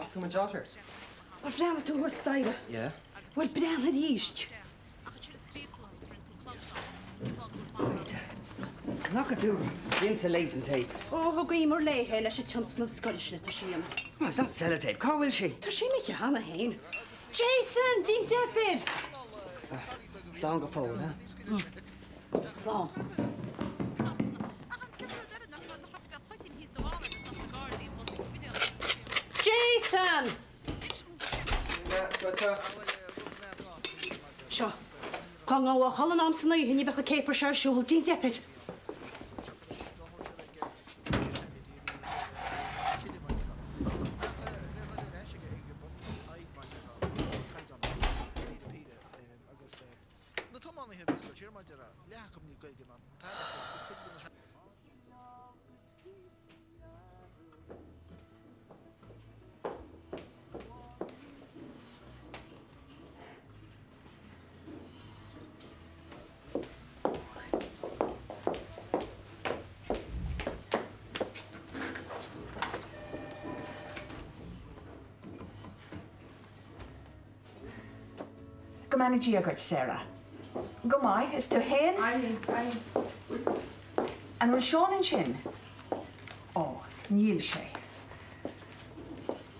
Bhfaca tú mo jotter? Ar bhreathnaigh tú thuas staighre? Yeah. Bhuel, breathnaigh arís. An bhfaca tú the insulating tape? Ó, thugamar léi é leis an tionscnamh scoile sin atá sí a dhéanamh. Well, it's not sellotape. Cá bhfuil sí? Tá sí imithe cheana féin. Jason, déan deifir! Slán go fóill, huh? Slán. Jason! Seo. Dá ngabhfá a chodladh in am san oíche ní bheadh an céapar seo ar siúl. Déan deifir! Go mbeannaí Dia dhuit, Sarah. Go maith, is tú féin? An bhfuil Seán ansin? Ó, níl sé.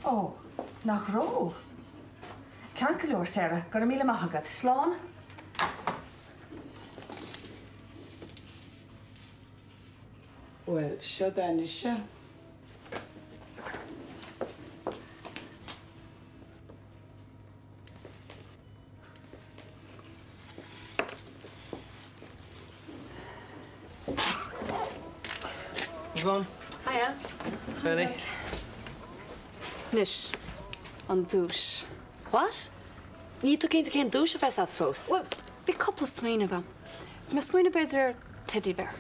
Ó, nach raibh? Ceart go leor, Sarah, go raibh míle maith agat. Slán. Bhuel, seod é anois é. Yvonne. Hiya. Bernie. Anois, an duais. What? Níl tú cinnte cén duais a bheas agat fós? Bhuel, bhí cúpla smaoineamh agam. Bhí mé ag smaoineamh b'fhéidir ar teddy bear.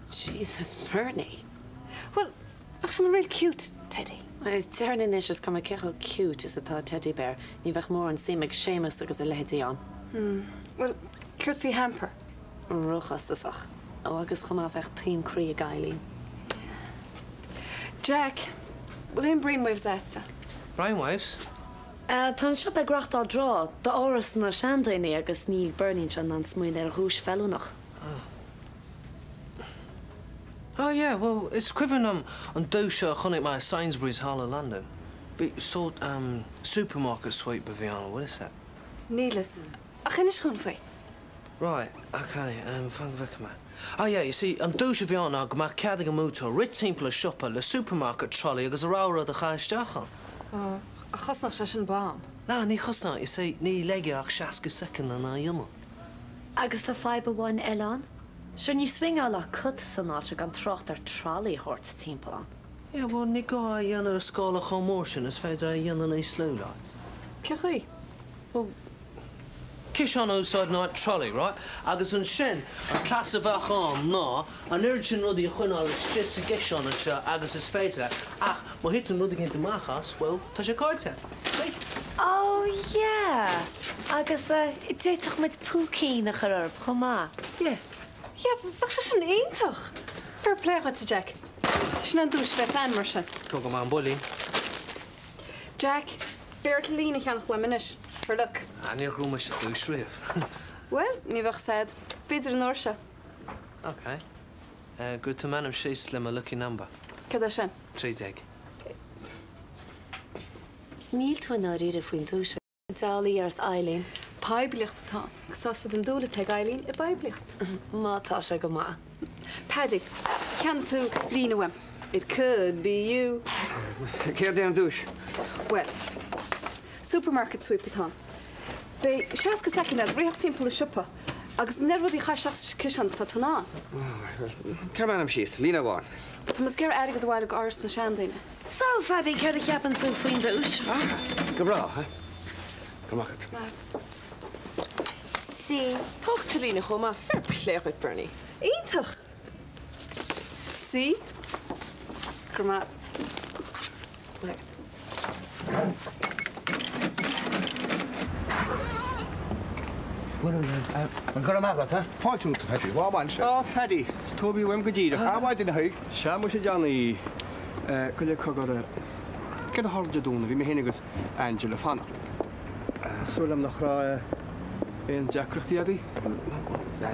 Jesus, Bernie. Bhuel, bheadh sé ina real cute teddy. Déarfainn anois is cuma cé chomh cute is atá teddy bear, ní bheadh mórán suim ag Séamus agus a leithéidí ann. Hmm. Bhuel, céard faoi hamper? Róchostasach. Ó agus chomh maith bheadh taom croí ag Eileen. Jack, bhfuil aon brainwaves a'dsa? Brainwaves? Tá an siopa ag reachtáil draw d'áras na seandaoine agus níl Bernie anseo in ann smaoineamh ar dhuais feiliúnach. Oh. Oh yeah, well, is cuimhin liom an duais seo a chonaic mé i Sainsbury's thall i Londain. Bhí sórt ehm supermarket sweep a bhí ann, bhfuil fhios a'd? Níl fhios. Ach inis dhom faoi. Right, ok, ehm fan go bhfeicfidh mé. Oh yeah, you see, an duais a bhí ann ná go mbeadh cead ag an mbuaiteoir rith timpeall an siopa le supermarket trolley agus a rogha rud a chaitheamh isteach ann. Oh, ach chosnódh sé sin bam. No, ní chosnódh, you see, ní leigfeá ach 60 soicind lena dhéanamh. Agus tá fadhb amháin eile ann. Sure ní swingeálfá cat san áit seo gan trácht ar trolley a thabhairt timpeall ann. Yeah, bhuel, ní gá é a dhéanamh ar scála chomh mór sin, is féidir é a dhéanamh níos lú, like. Cén chaoi? Bhuel, ciseán a úsáid in áit trolley, right? Agus ansin, an cleas a bheadh ann ná an oiread sin rudaí a choinneáil istigh sa gciseán anseo agus is féidir leat, ach má thiteann rud éicint amach as, bhuel, tá sé caillte. See? Oh yeah! Agus eh, d'fhéadfadh muid púicín a chur orthu chomh maith. Yeah. Yeah, bheadh sé sin iontach! Fair play dhuit, a Jack. Sin an duais a bheas a'inn mar sin. Tógfaidh mé an builín. Jack, beidh ort líne a cheannach uaim anois, for luck. Ah, níor ghnóthaigh mise duais riamh. Bhuel, ní bheadh fhios a'd. B'fhéidir an uair seo. Ok. Gheobhaidh tú m'ainm síos le mo lucky number. Cad é sin? 13. Ok. Níl tú i ndáiríre faoin duais, an diabhal a dhéarfas Eileen. Poiblíocht atá ann, agus tá fhios a'd an dúil atá ag Eileen i bpoiblíocht. Má tá sé go maith. Paddy, ceannóidh tú líne uaim. It could be you. Céard é an duais? Bhuel, supermarket sweep atá ann. Beidh 60 soicind a'd ritheacht timpeall an siopa agus an oiread rudaí a chaitheamh isteach sa ciseán is atá tú in ann. Cuir m'ainm síos, líne amháin. Tá muid ag iarraidh airgead a bhailiú go Áras na Seandaoine. So, Phaddy, céard a cheapann tú faoin duais? Ah, go breá, huh? Go raibh maith agat. Sea. Tógfaidh tú líne chomh maith. Fair play dhuit, Bernie. Iontach! Sea. Go raibh maith. Go raibh maith agat, a. Fáilte romhat, a Phaddy. Lá maith anseo. Á, Phaddy, is Toby uaim go díreach. A mhaidin a Thaidhg. Sea, muise Johnny. Go le cogar. Céard a tharla Dé Domhnaigh? Bhí mé féin agus Angela ag fanacht libh. Súil agam nach raibh aon deacrachtaí agaibh?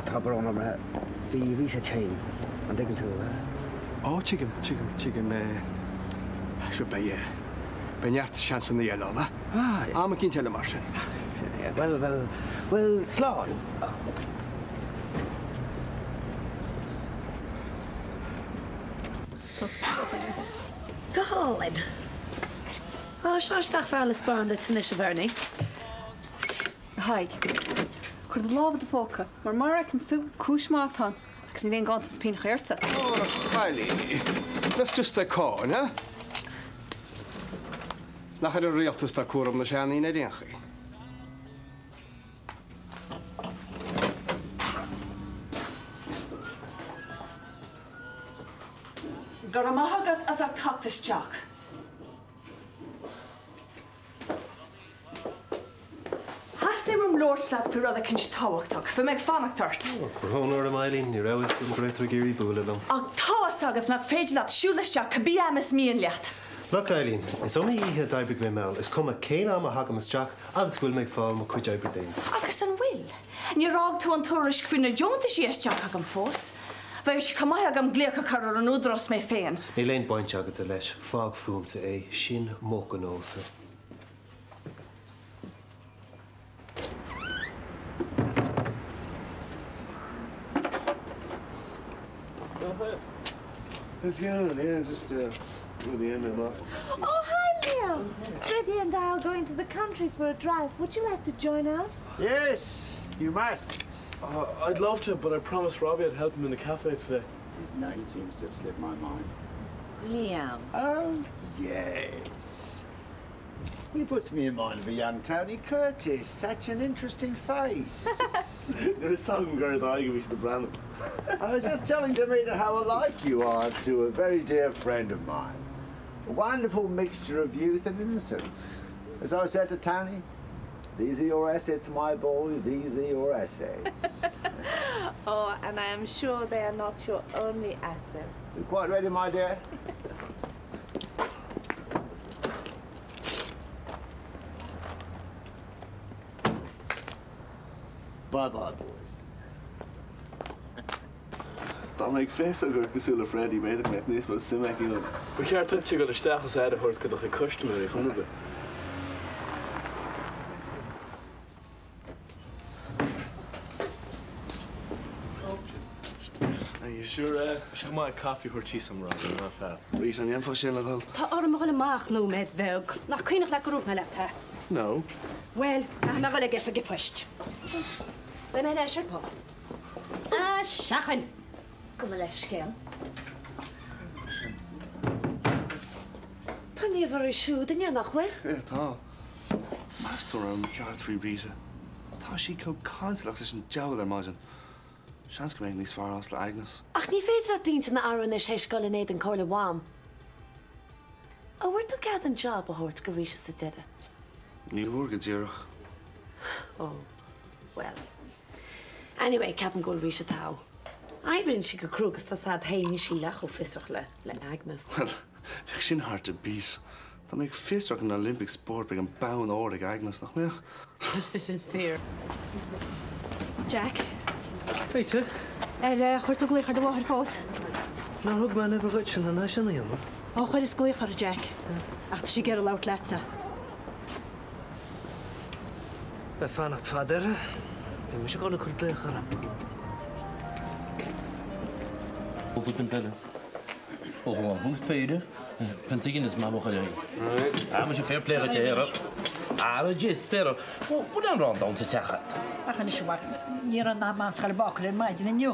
Tá brón orm. Bhí Rita tinn, an dtuigeann tú? Ó, tuigim, tuigim, tuigim. Sure, beidh, beidh neart seansanna eile ann, eh? Am eicínt eile mar sin. Bhuel, bhuel, bhuel, slán. Go hálainn. Á, seo isteach fear le spáin duit anois, a Bhernie. A Thaidhg, cuir do lámh i do phóca, mar mara bhfeiceanns tú, cúis mhaith atá ann, agus níl aon ghanntanas pighneacha ortsa. Ó, a chailíní, let's just stay calm, eh? Nach ar an rialtas atá cúram na seandaoine ar aon chaoi? Go raibh maith agat as ucht teacht isteach. Theastaigh uaim labhairt leat faoi rud eicínt tábhachtach. Bhí mé ag fanacht ort. Brón orm, Eileen, ní raibh fhios agam go raibh tú ag iarraidh bualadh liom. Ach tá fhios agat nach féidir leat siúl isteach cibé am is mian leat. Look, Eileen, is iomaí oíche a d'oibrigh mé mall. Is cuma cén am a thagaim isteach, fhad is go bhfuil mé ag fáil mo chuid oibre déanta. Agus an bhfuil? Níor fhág tú an tuairisc faoi na deontaisí isteach agam fós. Bheadh sé chomh maith agam glaoch a chur ar an Údarás mé féin. Níl aon baint agat leis. Fág fúmsa é. Sin mo ghnósa. How's it going? Yeah, just uh, with the end of Oh, hi, Liam. Freddie and I are going to the country for a drive. Would you like to join us? Yes, you must. Uh, I'd love to, but I promised Robbie I'd help him in the cafe today. His name seems to have slipped my mind. Liam. Oh, yes. He puts me in mind of a young Tony Curtis. Such an interesting face. You're a song girl I give the brand. I was just telling Demeter how alike you are to a very dear friend of mine. A wonderful mixture of youth and innocence. As I said to Tony, these are your assets, my boy, these are your assets. oh, and I am sure they are not your only assets. You quite ready, my dear? Bye-bye, boys. Dá mbeadh féasóg ort cosúil le Freddie, b'fhéidir go mbeadh níos mó suime aici ionam. Ba cheart duitse dul isteach is aire a thabhairt do do chuid custaiméirí chor ar bith. Sé maith caife a thabhairt síos an Robbie, ná fear. Rita, an ndéanfá sin le do thoil? Tá orm a dhul amach nóiméad bheag. Nach cuimhneach leat gur dhúirt mé leat é? No. Bhuel, caithfidh mé a dhul ag oifig an phoist. Beidh mé ar ais ar ball. Ah, seachain! Gabh mo leithscéal. Tá Niamh uirthi siúd inniu, nach bhfuil? Yeah, tá. Meas tú an raibh mé ceart faoi Rita? Tá sí chomh cantalach leis an diabhal ar maidin. Seans go mbeidh níos fearr as le Agnes. Ach ní féidir leat d'intinn a athrú anois théis dul in éadan comhairle Mham. An bhfuair tú cead an job a thabhairt go Rita sa deireadh? Ní bhfuair go díreach. Ó, bhuel. Anyway, ceapaim go bhfuil Rita togha. Oibríonn sí go crua agus tá 's a'd féin, níl sí leath chomh fiosrach le, le Agnes. Bhuel, bheadh sin hard to beat. Dá mbeadh fiosracht an Olympic sport beidh an bonn óir ag Agnes, nach mbeadh? Tá sé sin fíor. Jack. Rita. Ar chuir tú glaoch ar do mháthair fós? Nár thug mé an uimhir dhuit sin é sin a dhéanamh? Ó chuireas glaoch uirthi, Jack. Ach tá sí ag iarraidh labhairt leatsa. Beidh fanacht fada uirthi. Beidh mise ag dul ag cur glaoch uirthi. Ach anois a mhac, ní raibh an am ann dul bácáil ar maidin inniu.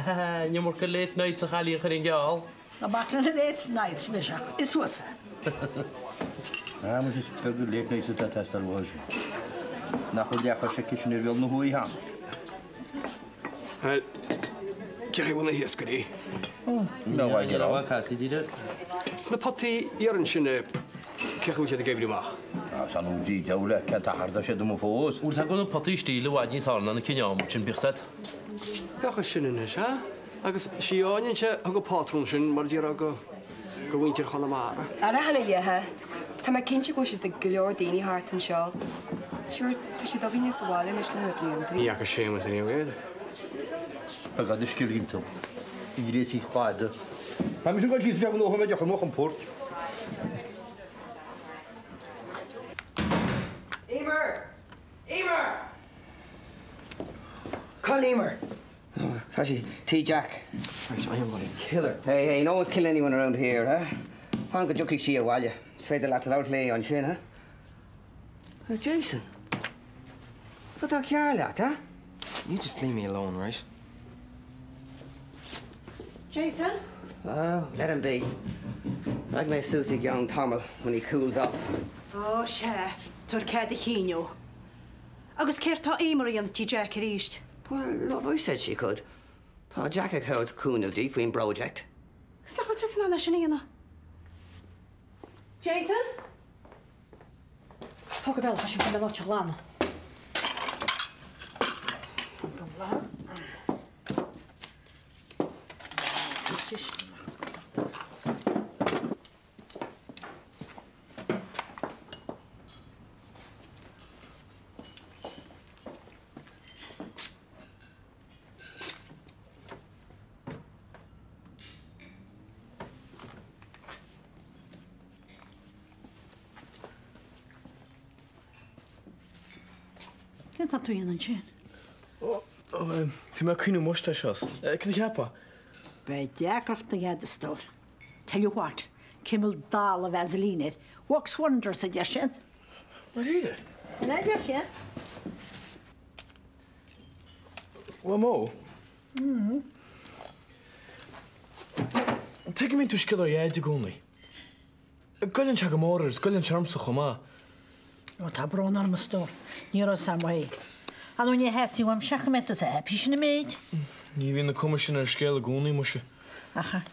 An iomarca late nights a chailín a chuir an geall. Ná bac le na late nights anois ach ith suas é. Ah, muise is beag an late nights atá ag teastáil uathu sin. Nach bhfuil leathchois aici sin ar bhéal na huaighe cheana. Bhuel, cé chaoi bhfuil na hiascairí? Sna potaí iarainn sin, cé chaoi bhfuil siad ag oibriú amach? Ah, san ó Dí deabhal cén t-achar atá siad amuigh fós? Bhfuil 's agam na potaí stíl i bhfad níos fearr ná na cineál sin, bíodh 's a'd. Féach air sin anois, ha? Agus sí Áine a thug an pátrún sin, mar a déarfá, go mhuintir Chonamara. Ar a thoil a Dhia. Tá mé cinnte go bhfuil siad ag go leor daoine thart anseo. Sure, tá siad againne sa bhaile anois le na blianta. Ní fhaca Séamus inniu iad. Tá gad uisce iontu. Idir is cladaigh. Tá mise ag dul síos isteach an ócáid a chur an port. Emer! Emer! Cá bhfuil Emer? Tá sí tí Jack. Right, I am going to kill her. Hey, hey, no one's killing anyone around here, huh? Fan go dtiocfaidh sí abhaile. Is féidir leat labhairt léi ansin, huh? Oh, Jason. Cad tá cearr leat, huh? You just leave me alone, right? Jason? Oh, let him be. Raghaidh mé suas i gceann tamaill when he cools off. Ó, sea, tabhair cead a chinn dó. Agus céard tá Emer a dhéanamh tí Jack arís? Well, love, I said she could. Tá Jack ag tabhairt cúnamh di faoin bproject. Agus nach bhfuil tusa in ann é sin a dhéanamh? Jason? Fág an bealach as sin chun an áit a ghlanadh. Céard tá tú a dhéanamh ansin? Ó, bhí mé ag coinniú mustáis as. Cad a cheapfá? Beidh deacracht agat, a stór. Tell you what, cimil dalla Vaseline air. Works wonders, a deir siad. Dáiríre? A deir siad. Mhamó? Tuige a mbíonn tú ag sciolladh ar Dhaid i gcónaí? Goilleann sé go mór air is goilleann sé ormsa chomh maith. Ó tá brón orm a stór. Ní raibh a fhios a'm é. Ar ndóigh ní theastaíonn uaimse ach go mbeadh tusa happy sin an méid. Ní bhíonn an cuma sin ar an scéal i gcónaí, muise. Ach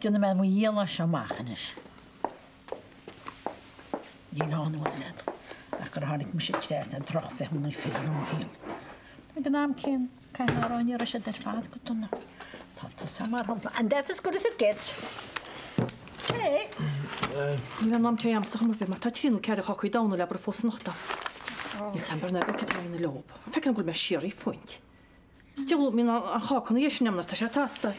déanfaidh mé mo dhícheall as seo amach anois. Níl ann, bhfuil 'fhios a'd, ach gur tháinig mise trasna ar drochbhreithiúna fir i mo shaol. Ag an am céanna, caithfidh mé a rá ní raibh siad ar fad go dona. Tá tusa mar shampla, and that's as good as it gets. Hey! Níl aon am tae a'msa chuma ar bith mar tá trí nó ceithre chácaí donn le bruith fós anocht a'm. Níl 's a'm ar ndóigh cad atá ina leob. Feicim go bhfuil mé síoraí ag fuint. Is diabhal mbíonn an cháca ina dhiaidh sin a'm nuair atá sé ag teastáil.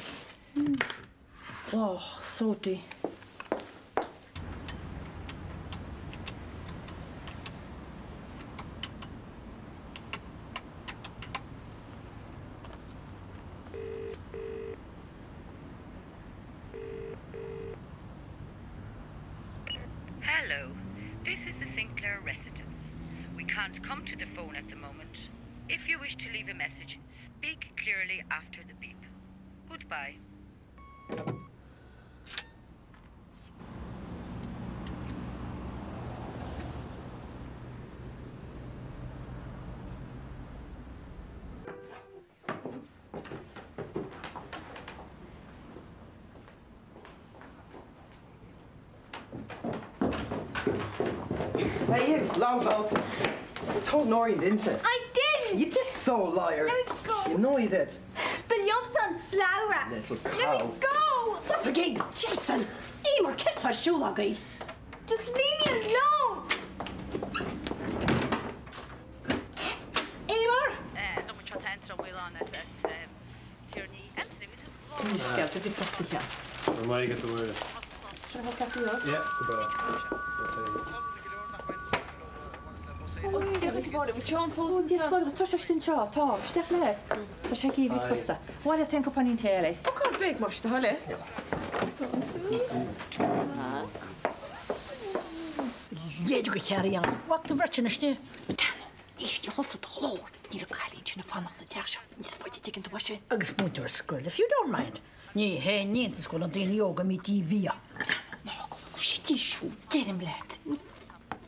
Lách, sóidí. Hello, this is the Sinclair residence. We can't come to the phone at the moment. If you wish to leave a message, speak clearly after the beep. Goodbye. Hey you, longboat. You told Noreen, didn't you? I didn't! You did so, liar. Let me go. You know you did. Ba liomsa an slabhra. Little Let me cow. go! Stop again, Jason! Emer, céard tá ar siúl agaibh? Just leave me alone! Emer! Tá sé sin seo, tá, isteach leat. Tá sé ag iarraidh fosta. Bhaile tá an cupáinín tae eile. Ó cá bhféadh mar tá le. Léiriú go chearraí ann. Bhac do bheirt anois di. Éist liomsa do ghlór. Níl an cailín sin ag fanacht sa teach seo níos faide, tuigeann tú é sin. Agus múinteoir scoile, if you don't mind. Ní hé an iontas go bhfuil an daoine óga imithe díbhia. Ná gluais di siúd, deirim leat. Ní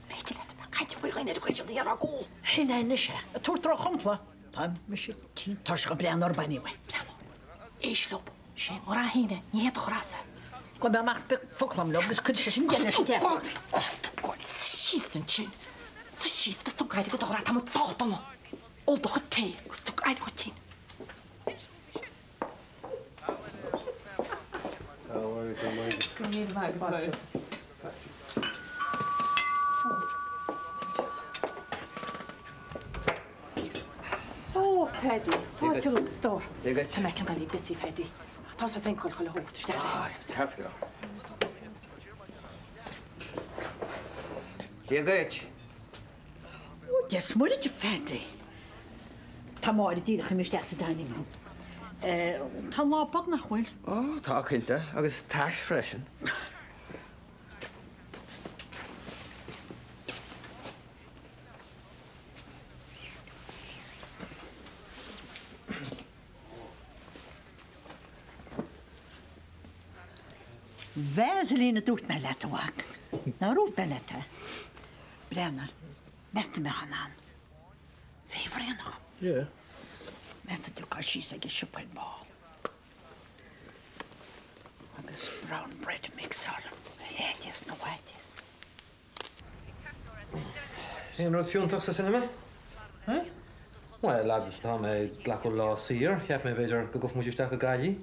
féidir leat a bheith ag caint faoi dhaoine ar an gcaoi sin ar ár gcúl. Shin é anois é, ag tabhairt drochshampla. Tá mise tinn tuirseach ag breathnú orthu anyway. Breathnú. Éist leo. Sé a ngrá féin é, ní hé do ghrása. Gabhfaidh mé amach beidh focal agam leo agus cuirfidh sé sin deireadh leis an deifir. Gabh, gabh, gabh síos ansin. Suigh síos agus tabhair aire do do ghrá, tá muid sách dona. Ól do chuid tae agus tabhair aire dhuit féin. Phaddy, fáilte romhat, a stór. Dia duit. Tá mé cineál busy, Phaddy. Ach tá sé féin chun chuile shórt isteach le. Ceart go leor. Dia duit. Ó, Dia 's Muire duit, a Phaddy. Tá Máire díreach imithe isteach sa dining room. Tá an lá bog, nach bhfuil? Ó, tá, cinnte, agus tais freisin. Vaseline a dúirt mé leat, a mhac. Nár dhúirt mé leat é? Breathnaigh, meas tú an mbeadh in ann faobhar a dhéanamh dhom? Yeah. Meas tú an dtiocfá síos ag an siopa ar ball agus brown bread mix a fháil a leaideas nó a mhaiteas. Aon rud fiúntach sa cinema? Eh? Bhuel, fhad is atá mé ag glacadh lá saor, cheap mé b'fhéidir go gabhfadh muid isteach go Gaillimh.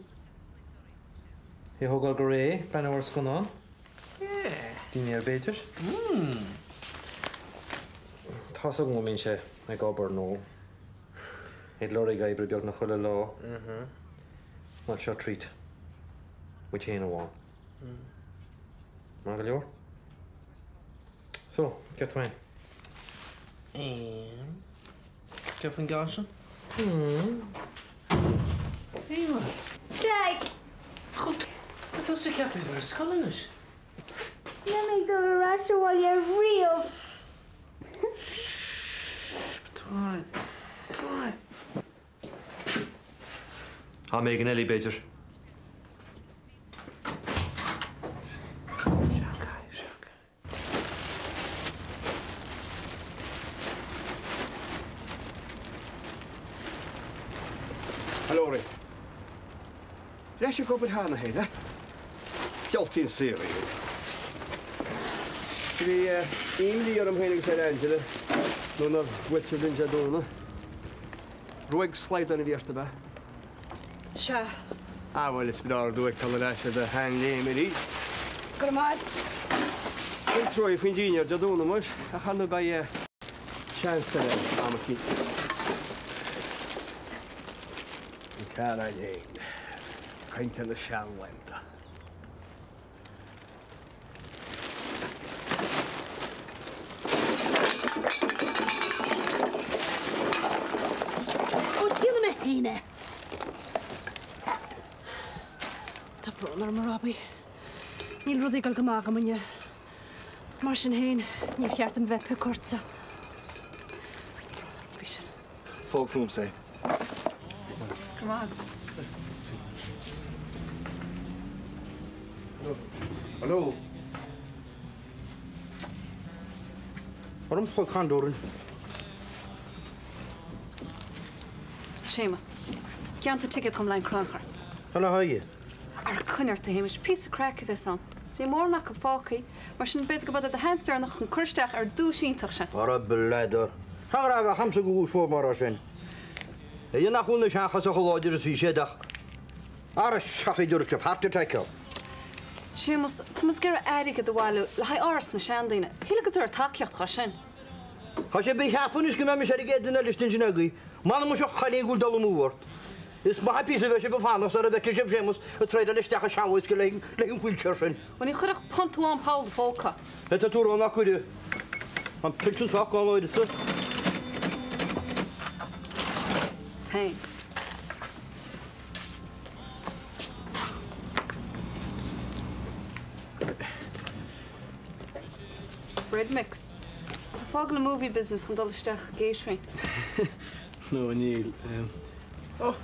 É a thógáil go réidh, breathnú ar scannán. Yeah. Dinnéar b'fhéidir. Mm. Tá's agam go mbíonn sé ag obair nó ag lorg oibre beagnach chuile lá. Mhm. Bhuel, seo treat. Muid féin amháin. Maith go leor. So, céard faoin? Em. Céard faoin gceann sin? Mm. Emer. Drag. Chut. Tá tusa ceaptha a bheith ar scoil anois. Níl mé ag dul ar ais abhaile riamh. Shh, tá, tá. Am éigin eile, b'fhéidir. Hello, Ray. Leis an gcobair cheana féin, eh? Gealltaíonn saothraí thú. Bhí imní orm féin agus ar Angela nuair nár bhuail sibh linn Dé Domhnaigh. Ruaig slaghdán a bhí ort, ab ea? Sea. Ah, bhuel, is breá thú ag dul ar ais ar do sheanléim arís. Go raibh maith agat. Cén trua faoin dinnéar Dé Domhnaigh, muis, ach ar ndóigh beidh seans eile am eicínt. An fear ann fhéin, caint ar na seanlaethanta. Ó, déanfaidh mé féin é. Tá brón orm, a Robbie. Níl rudaí ag dul go maith agam inniu. Mar sin féin, níor cheart dom bheith ag piocadh ortsa. Tá brón orm faoi sin. Fág fúmsa é. Go raibh maith agat. Hello. Orm chomh candórin. Séamus, Ceannaigh tú ticéad dhom le haghaidh an crannchur. Tá le haghaidh. Ara coinnigh ort, a Shéamais, píosa craic a bheas ann. Is níl mórán acu fágtha, mar sin b'fhéidir gurb é do sheans deireanach chun cur isteach ar an duais iontach sin. Ara b'fhéidir. Cha raibh ach agamsa go dhuais mhór mar sin. Aidhe nach bhfuil na seanchas chomh láidir is bhí siad ach ara seachain dúirt sibh heart attack ann. Séamus, tá muid ag iarraidh airgead a bhailiú le haghaidh Áras na Seandaoine. Shílfeá go dtabharfá tacaíocht dhó sin. Tá sé ag ceapadh anois go mbeidh mise ar an gcéad duine eile istigh ansin agaibh. M'anam muise a chailín go bhfuil dul amú ort. Is maith an píosa a bheidh sibh ag fanacht sara bhfeicfidh sibh Séamus ag traideáil isteach i seanbhoisce leis an wheelchair sin. Bhuel ní chuirfeadh punt amháin poll do phóca. Cad tá tú a rá nach gcuirfidh an pinsean sách gann uireasa. Thanks. Bread mix. Tá tú ag fágáil an movie business chun dul isteach i gcatering. No, níl. Ó!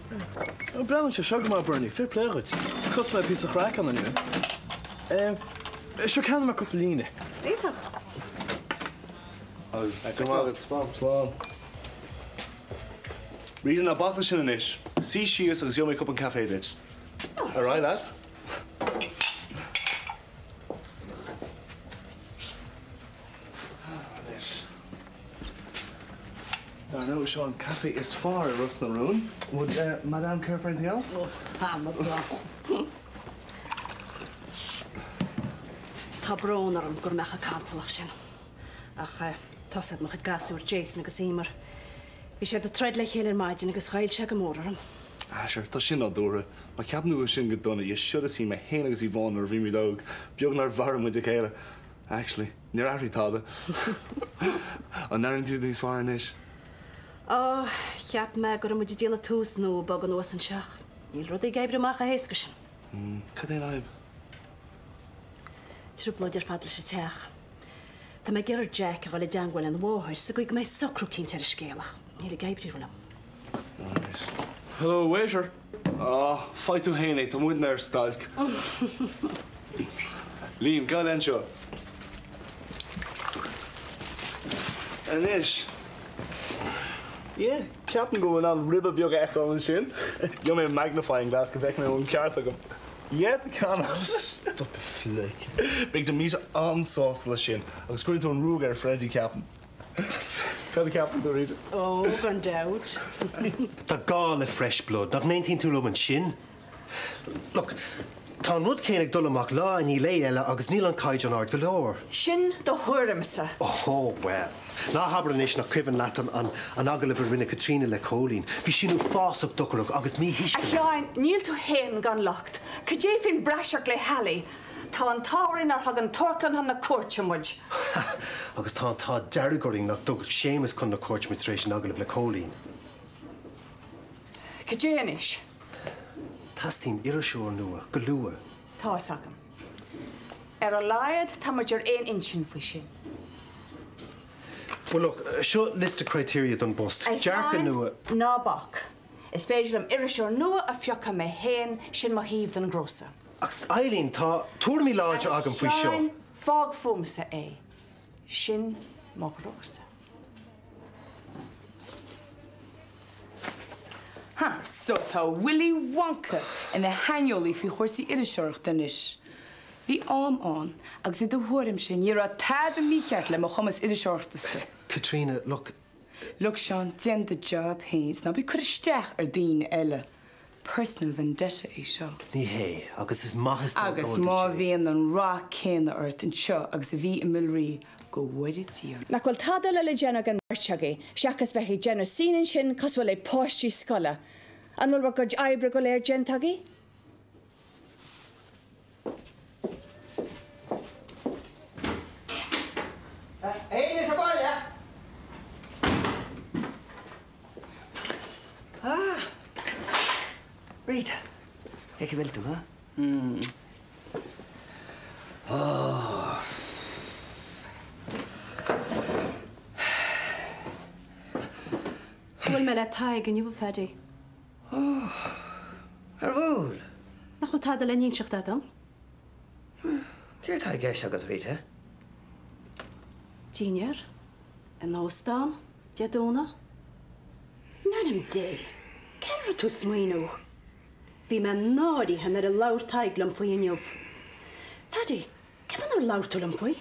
Breathnaíonn sé seo go maith, Bernie. Fair play dhuit. Is cosúil le píosa craic ann anyway. Seo ceannaigh mé cúpla líne. Iontach. Go raibh maith agat. Slán. Slán. Rita, ná bac leis sin anois. Suigh síos agus gheobhaidh mé cupán caife duit. Ar aghaidh leat. Anois. Dar ndóigh, seo an caife is fearr i Ros na Rún. Would Madame care for anything else? Tá brón orm go raibh mé chomh cantalach sin. Ach tá 's ag mo chuid gasúr, Jason agus Emer. Bhí siad ag troid le chéile ar maidin agus ghoill sé go mór orm. Ah sure, tá sin nádúrtha. Má cheapann tú go bhfuil sin go dona, you should have seen mé féin agus Yvonne nuair a bhí muid óg. Beag nár mharaigh muid a chéile. Actually, níor athraigh tada. An airíonn tú níos fearr anois? Ó, cheap mé go raibh muid ag déanamh tús nua ag bogadh anuas anseo ach níl rudaí ag oibriú amach chomh héasca sin. Cad é an fhadhb? Trioblóid ar fad leis an teach. Tá mé ag iarraidh ar Jack a dhul i dteangmháil lena mháthair sa gcaoi go mbeidh socrú eicínt ar an scéal ach níl ag oibriú liom. Hello, waiter. Ah, faigh tú féin é, tá muidne ar stailc. Liam, gabh anseo. Anois. Yeah, ceapaim go bhfuil an ribe beag a fheiceáil ansin. Gheobhaidh mé magnifying glass go bhfeicfidh mé an bhfuil an ceart agam. Yeah, tá ceann ann. Stop ag flic. Beidh Damita an-sásta leis sin agus cuirfidh tú an ruaig ar Freddie, ceapaim. Cad a cheapann tú, Rita? Ó, gan dabht. Tá gá le fresh blood, nach n-aontaíonn tú liom ansin? Look, tá an rud céanna ag dul amach lá i ndiaidh lae eile agus níl an caighdeán ard go leor. Sin do thuairimse. Ó, bhuel. Ná habair anois nach cuimhin leat an an agallamh a rinne Caitríona le Cóilín. Bhí sin uafásach dochrach agus A míthuisceanach. Sheáin, níl tú fhéin gan locht. Cad é faoin bpraiseach le hAilí? Tá an t-ádh orainn nár thug an tAmharclann chun na cúirte muid. Agus tá an t-ádh dearg orainn nach dtug Séamus chun na cúirte muid tar éis an agallaimh le Cóilín. Cad é anois? Teastaíonn iriseoir nua, go luath. Tá fhios agam. Ar a laghad tá muid ar aon intinn faoi sin. Well look, seo liosta criteria don bpost. A Dearcadh Sheáin, nua. ná bac. Is féidir liom iriseoir nua a phiocadh mé féin, sin mo thaobh den gcrosa. Ach Eileen, tá tuairimí láidre A agam faoi seo. Sheáin, fág fúmsa é. Sin mo ghnósa. Ha, so tá Willy Wonka ina shaineolaí faoi chúrsaí iriseoireachta anois. Bhí am ann, agus i do thuairimse, ní raibh tada mícheart le mo chumas iriseoireachta-sa. Caitríona, look. Look, Seán, déan do job féin is ná bí ag cur isteach ar daoine eile. Personal vendetta é seo. Ní hé, agus is maith is dá Agus duit má é. bhíonn an rath céanna ort anseo agus a bhí i mBiolraí, go bhfóire Dia. Nach bhfuil tada eile le déanamh ag an mbeirt agaibh seachas bheith ag déanamh scene ansin cosúil le páistí scoile? An bhfuil bhur gcuid oibre go léir déanta agaibh? Éinne sa bhaile? Ah! Rita! Cé go bhfuil tú, huh? Hmm. Oh. Bhuail mé le Tadhg inniu, a Phaddy. Oh. Ar bhuail? Nach bhfuil tada le n-inseacht agam? Céard tá i gceist agat, Rita? Dinnéar. In óstán, Dé Domhnaigh. In ainm Dé, céard a raibh tú ag smaoineamh? Bhí mé náirithe nuair a labhair Tadhg liom faoi inniu. Phaddy, cén fáth nár labhair tú liom faoi?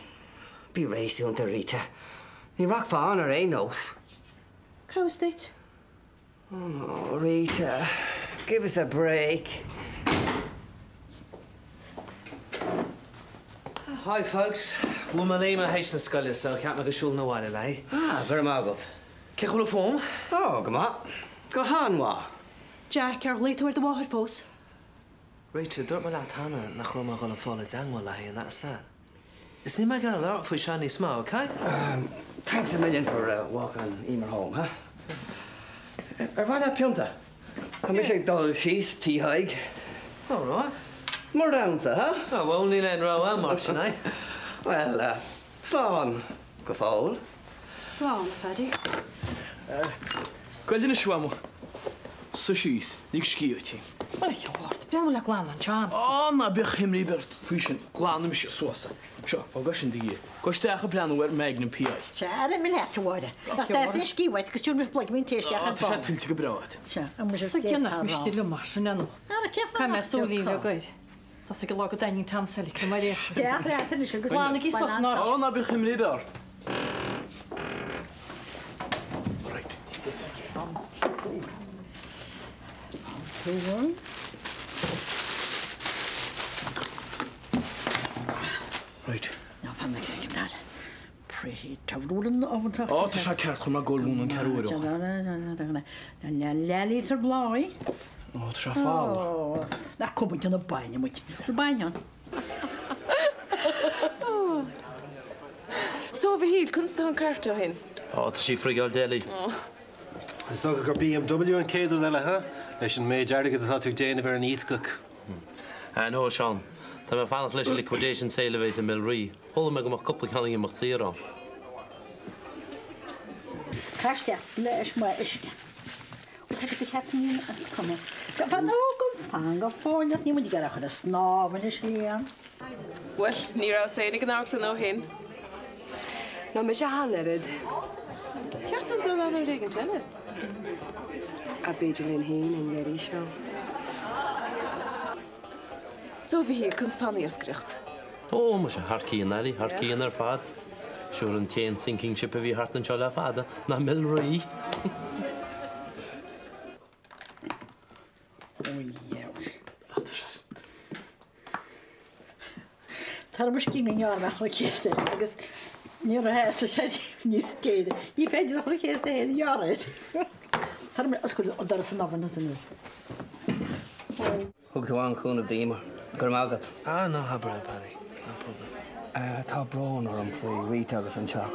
Bí réasúnta, Rita. Ní rachfá ann ar aon nós. Cá bhfios duit? Oh, Rita, give us a break. Hi folks. Bhuail mé Liam théis na scoile so cheap mé go siúlfainn abhaile léi. Ah, go raibh maith agat. Cén chaoi a bhfuil fóm? Oh, go maith. Go han-mhaith. Jack, ar ghlaoigh tú ar do mháthair fós? Rita, dúirt mé leat cheana nach raibh mé ag dul ag fáil i dteangmháil léi and that's that. Is níl mé ag iarraidh labhairt faoi seo níos mó, ok? Thanks a million for walking Emer home, huh? Ar mhaith leat pionta? Tá mise ag dul síos tí Thaidhg. All right. Mo roghnsa, huh? Oh, well, níl aon rogha ann mar sin, eh? Well, slán go fóill. Slán, a Phaddy. Gabh i leith anois, a Mhamó. Suigh síos, lig scíth duit féin. Bhuel, a cheart, breathnú le glanadh anseo a'msa. Á, ná bíodh imní ar bith ort faoi sin, glanfaidh mise suas é. Seo, fág é sin do Dhia. Gabh isteach ag breathnú ar Magnum P.I. Sea, ar imigh leat, a Mháire. Ach d'fhéadfaí scíth uait agus tabhair muid pluigín tae isteach Á, ar tá sé ball. tuillte go breá agat. Sea, an bhfuil Sa sé gcinnach, miste liom mar sin, nó. Ara, cén fáth Caithfidh mé nach súilín dtiocfá? bheag air. Tá sé ag lá go daingean an t-am seo le mar é. Isteach leat anois agus Glanaigí bain suas an an áit. Á, ná bíodh imní ar bith ort. Right. Ná fan mé go bhfeicim dar. Preheat. Tá bhfuil an oven sách Ó, tá sé ceart, chuir mé ag gabháil ann an ceathrú uair ó shin. Leathlíotar bláthaí. Ó, tá sé folamh. Nach cuma déanamh bainne muid. Bhfuil bainne ann? So, a Mhichíl, conas atá an cairt ó shin? Ó, tá sí ag frigáil deadly. Is dócha gur BMW an chéad rud eile, huh? Leis an méid airgid atá tú ag déanamh ar an iascach. Ah no, a Sheáin. Tá mé ag fanacht leis an liquidation sale a bheas i Milree. Chuala mé go mbeadh cúpla ceann ag imeacht saor ann. Caith isteach blais maith uisce. Ó tá do cheapaim an cuma. Fan ó go fan go fóinneach níl muid ag iarraidh a chur ag snámh anois Liam. Bhuel, ní rabhas féin ag an amharclann ó shin. Ná mise ach an oiread. Ceart dúinn dul ann uair éigint eile. Ah, b'fhéidir linn féin an iarraidh seo. So, a Mhichíl, conas tá an iascaireacht? Ó, muise, thar cionn, Ali, thar cionn ar fad. Sure an t-aon sinking ship a bhí thart anseo le fada ná Milree. Tar mo scian i ngearr amach chun céasta agus ní raibh sa sé níos géire. Ní féidir a chur céasta féin a ghearradh air. Tar mé oscail an doras an oven as inniu. Thug tú an-chúnamh d'Emer. Go raibh maith agat. Ah, ná habair é, Paddy. No problem. Tá brón orm faoi Rita agus an teach.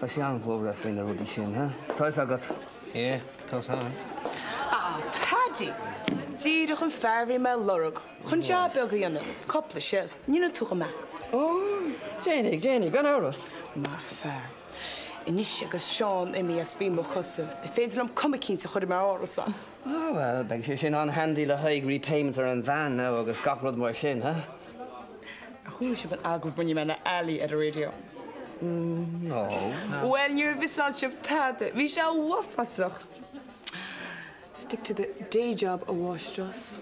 Tá sí an-bhuartha faoi na rudaí sin, huh? Tá fhios agat. Yeah, tá fhios agam. Ah, Paddy! Díreach an fear a bhí mé a lorg. Chun jab beag a dhéanamh, cúpla seilf, an ndéanfaidh tú dhom é? Ó, déanfaidh, déanfaidh, gan amhras. Maith fear. Anois agus Seán imithe as faoi mo chosa, is féidir liom cuma eicínt a chur ar m'árasán. Á, bhuel, beidh sé sin an-handy le haghaidh repayments ar an veain now agus gach rud mar sin, huh? Ar chuala sibh an agallamh a rinne mé le Ali ar an raidió? No. Bhuel, níor mhiossáil sibh tada, bhí sé uafásach! Stick to the day job, a mháistreás.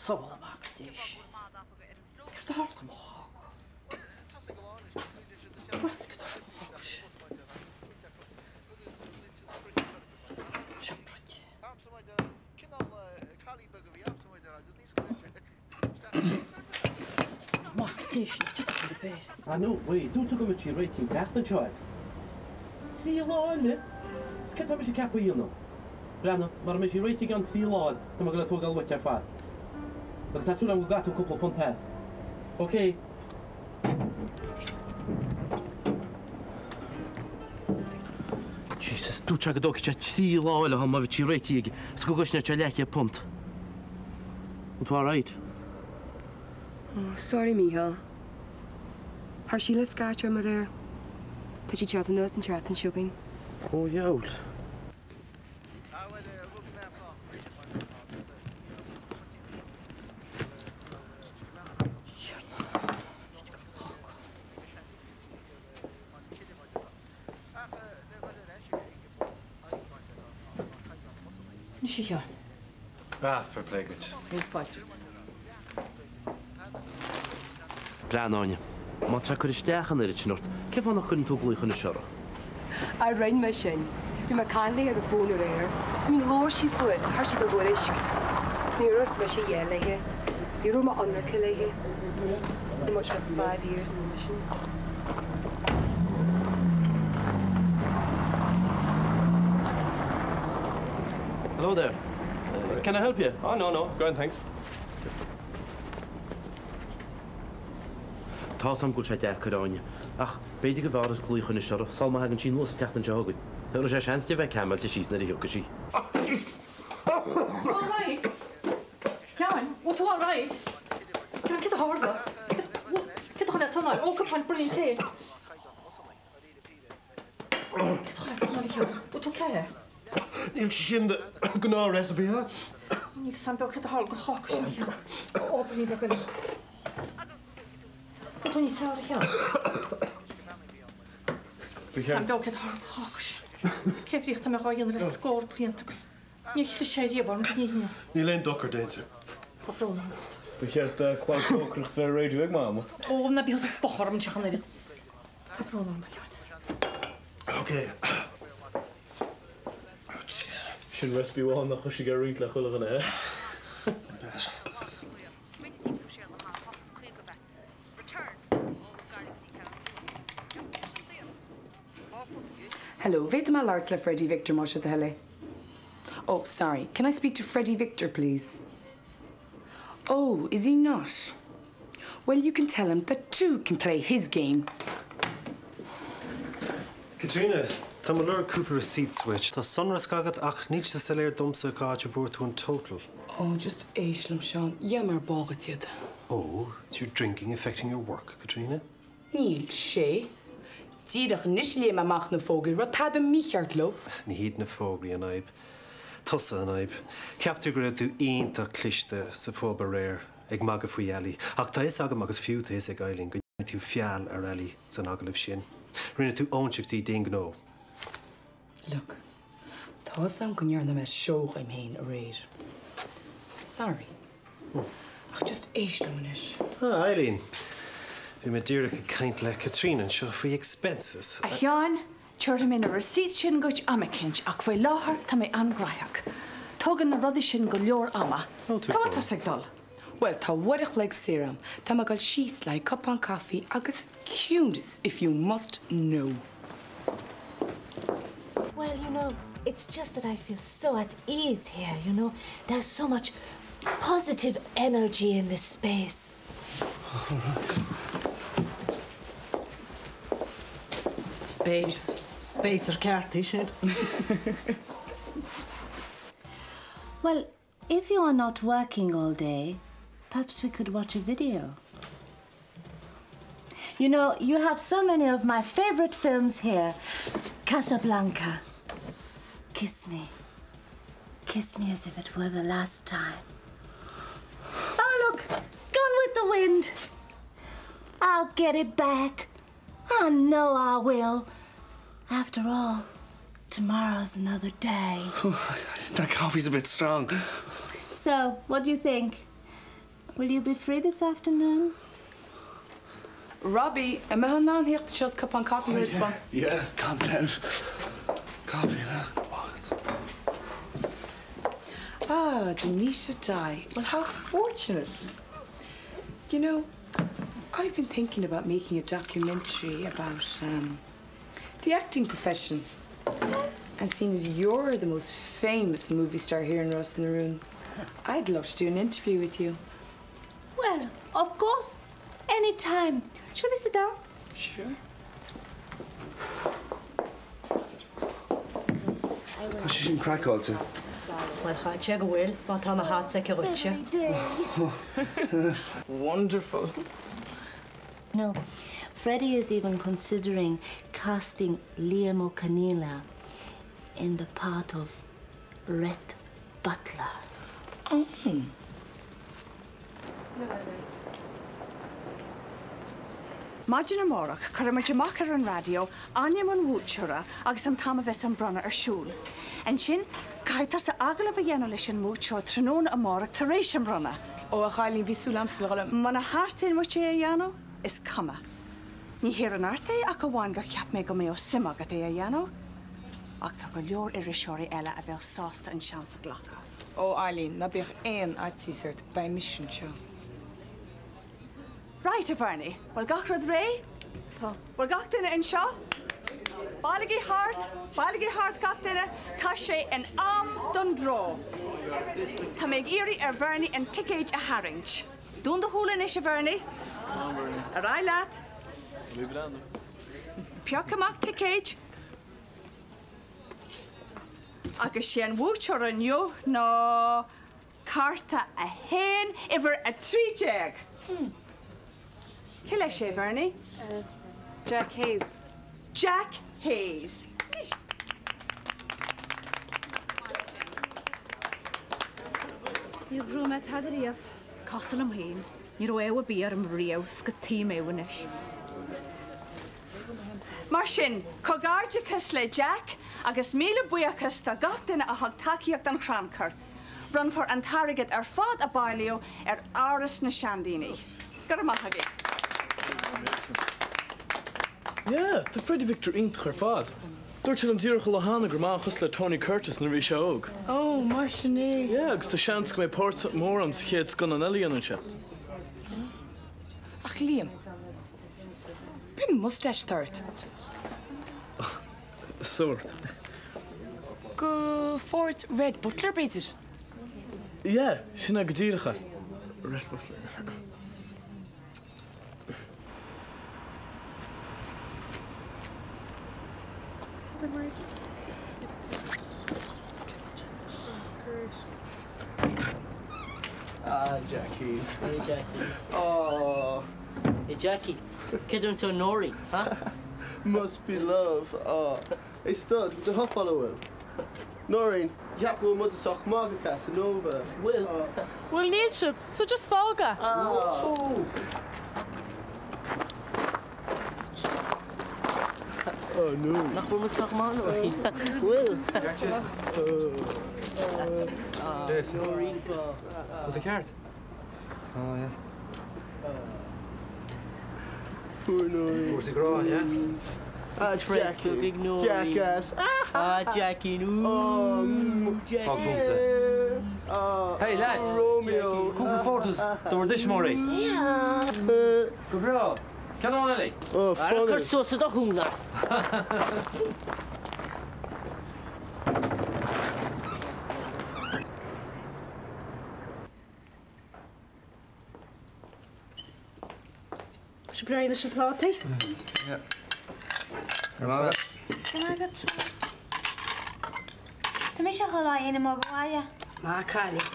Sábháil amach go dtí sin. Céard a tharla do mo cháca? Basca do mo cháca sin. Seapraid. Mac Dé sin, cad é ar bith? Ah no, wait, dúirt tú go mbeadh sí réitithe an tseachtain seo agat. 3 lá eile? Is céard tá mise ag ceapadh a dhéanamh? Breathnaigh, mara mbeidh sí réitithe i gceann 3 lá, tá mé ag dul é tógáil uait ar fad. Agus tá súil agam go gcaithfidh tú cúpla punt as. Ok. Jesus, dúirt sé go dtógfaidh sé 3 lá eile má bheadh sí réitithe aige is go gcosnódh sé leathchéad punt. An tú alright? Oh, sorry, Mícheál. Chuir Síle scairt orm aréir. Tá sí ag teacht anuas an tseachtain seo chugainn. Ó dheabhail. Anois a Sheáin. Ah, fair play duit. Níl fáilte. Breathnaigh, a Áine. Má tá sé ag cur isteach an oiread sin ort, cén fáth nach gcuireann tú glaoch anois uirthi? Ah, rinne mé sin. Bhí mé ag caint léi ar an bhfón aréir. I mean, labhair sí fút, chuir sí do thuairisc. Is níor dhúirt mise a dhath léi. Ní raibh mé ionraice léi. So much for 5 years in the missions. Hello there. Can I help you? Oh, no, no. Grand, thanks. Tá's a'm go bhfuil sé deacair, a Áine, ach b'fhéidir gurbh fhearr duit glaoch anois uirthi sul má thagann sí anuas an tseachtain seo chugainn. Tabharfaidh sé seans di a bheith caimeáilte síos nuair a thiocfaidh sí. All right. Sheáin, bhfuil tú all right? Sheáin, céard a tharla? Céard a chuir le t'anáil? Ól cupán braoinín tae. Céard a chuir le t'anáil, a Sheáin? Bhfuil tú okay? Níl sé sin do ghnáth recipe, huh? Níl 's a'm beo céard a tharla don cháca seo, a Sheáin. Ól braoinín beag eile. Bhfuil tú níos fearr, a Sheáin? Níl 's a'm beo céard a tharla don cháca seo. Cé bhríocht tá mé dhá dhéanamh le scór blianta agus níor chlis sé riamh orm go dtí inniu. Níl aon dochar déanta. Tá brón orm, a stór. Ba cheart clár cócaireachta bheith ar raidió ag Mama. Ó, ná bíodh ag spochadh orm anseo ach an oiread. Tá brón orm, a Sheáin. Ok. Sin recipe amháin nach bhfuil sí ag roinnt le chuile dhuine, eh? Hello, bhféadfaidh mé labhairt le Freddie Victor más é do thoil é? Oh, sorry, can I speak to Freddie Victor, please? Oh, is he not? Well, you can tell him that two can play his game. Caitríona, tá mé ag lorg cúpla receipts uait. Tá sonrasc agat ach níl sé soiléir domsa cá háit a bhfuair tú an total. Oh, just éist liom, Seán. Gheall mé ar ball duit iad. Oh, is your drinking affecting your work, Caitríona? Níl sé. Díreach anois a léigh mé amach na fógraí, raibh tada mícheart leo. Ní hiad na fógraí an fhadhb. Tusa an fhadhb. Cheap tú go raibh tú iontach cliste sa phub aréir, ag magadh faoi Ali. Ach tá fhios agam agus fiú tá fhios ag Eileen go ndearna tú feall ar Ali san agallamh sin. Rinne tú óinseach di d'aon ghnó. Look, tá fhios a'm go ndearna mé seó dhíom féin aréir. Sorry. Ach just éist liom anois. Ah, Eileen. Bhí mé díreach ag caint le Caitríona anseo faoi expenses. A Sheáin, tabharfaidh mé na receipts sin duit am eicínt ach faoi láthair tá mé an-ghnóthach. Tógann na rudaí sin go leor ama. Cá bhfuil tusa ag dul? Bhuel, tá uair a chloig saor a'm. Tá mé ag dul síos le haghaidh cupán caife agus ciúnas, if you must know. Well, you know, it's just that I feel so at ease here, you know. There's so much positive energy in this space. Space. Space ar ceart é sin. Well, if you are not working all day, perhaps we could watch a video. You know, you have so many of my favorite films here. Casablanca. Kiss me. Kiss me as if it were the last time. Oh, look, gone with the wind. I'll get it back. I know I will. After all, tomorrow's another day. That coffee's a bit strong. So, what do you think? Will you be free this afternoon? Robbie, an mbeifeá in ann theacht anseo is cupán caife a thabhairt dom? Yeah, calm down. Coffee now. Ah, Denisha Dye. Well, how fortunate. You know, I've been thinking about making a documentary about um, the acting profession. And seeing as you're the most famous movie star here in Ros na Rún, I'd love to do an interview with you. Well, of course. Any time. Shall we sit down? Sure. Tá sé sin craiceáilte. Bhuel, chaith sé go bhfuil, má tá na hats aici dhuitse. Wonderful. No, Freddie is even considering casting Liam O'Connella in the part of Rhett Butler. Oh. Maidin amárach, cuirfidh muid amach ar an raidió ainm an bhuaiteora agus an t-am a bheas an bronnadh ar siúl. Ansin, caithfidh tusa agallamh a dhéanamh leis an mbuaiteoir tráthnóna amárach tar éis an bhronnadh. Ó, a chailín, bhí súil a'msa le dhul a. Muna theastaíonn uait é a dhéanamh, is cuma. Ní hiarraim ort é ach amháin gur cheap mé go mbeadh suim agat é a dhéanamh. Ach tá go leor iriseoirí eile a bheadh sásta an seans a ghlacadh. Ó, a Eileen, ná bíodh aon fhaitíos ort, beidh mise anseo. Right, a Bhernie, bhfuil gach rud réidh? Tá. Bhfuil gach duine anseo? Bailigí thart, bailigí thart gach duine, tá sé in am don draw. Tá mé ag iarraidh ar Bhernie an ticéid a tharraingt. Dún do shúile anois, a Bhernie. Ar aghaidh leat. Pioc amach ticéid. Agus sé an buaiteoir inniu ná. Cárta 1, uimhir 13. Cé leis é, Bhernie? Jack Hayes. Jack Hayes. Anois. Níor ghnóthaigh mé tada riamh. Cosúil liom féin, ní raibh ádh ar bith orm riamh 's cad chuige mé anois. Mar sin, comhghairdeachas le Jack agus míle buíochas do gach duine a thug tacaíocht don chrannchur. Bronnfar an t-airgead ar fad a bailíodh ar Áras na Seandaoine. Go raibh maith agaibh. Yeah, tá Freddie Victor iontach ar fad. Dúirt sé liom díreach an lá cheana go raibh mé an-chosúil le Tony Curtis nuair a bhí sé óg. Oh, mar sin é. Yeah, agus tá seans go mbeidh páirt mór agam sa chéad scannán eile a dhéanann sé. Ach Liam, b'in mustache atá ort. Sórt. Go pháirt Rhett Butler, b'fhéidir? Yeah, sin é go díreach é. Rhett Butler. Ah, Jackie. Hey, Jackie. Oh. Hey, Jackie. Céard a rinne tú Noreen, huh? Must be love. Oh. Hey, stud, do hopáil an bhfuil? Noreen, cheap go bhfuil muid sách maith go Casanova. Bhfuil. Bhuel níl sibh, so just fág é. Ah. Oh no. Nach bhfuil muid sách maith, Noreen? Bhfuil. Jason. Noreen ba. Bhfuil tú ceart? Oh yeah. Poor Noreen. Cúrsaí grá, yeah? Ah, Jackie. Jackass. Ah, Jackie, no. Fág fúmsa. Hey, lads! Romeo. Cúpla photos do bhur dtuismitheoirí. Go breá. Ceann amháin eile. Oh, Ara cur suas i do shúile. Sibh réidh leis na plátaí? Yeah. Go raibh maith agat. Tá mise ag dul á dhéanamh mo bhaile. Maith an cailín.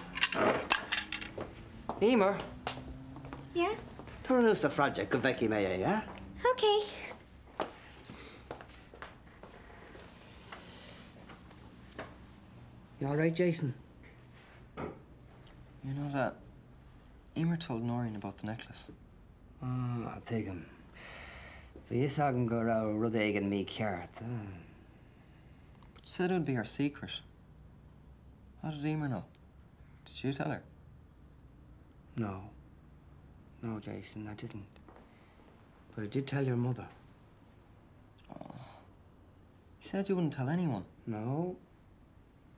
Emer. Yeah? Tabhair anuas do phroijeact go bhfeicfidh mé é, yeah? Okay. You all right, Jason? You know that Emer told Noreen about the necklace. Ah, tuigim. Bhí fhios agam go raibh rud éigin mícheart. But she said it would be her secret. How did Emer know? Did you tell her? No. No, Jason, I didn't. But I did tell your mother. Oh. You said you wouldn't tell anyone. No.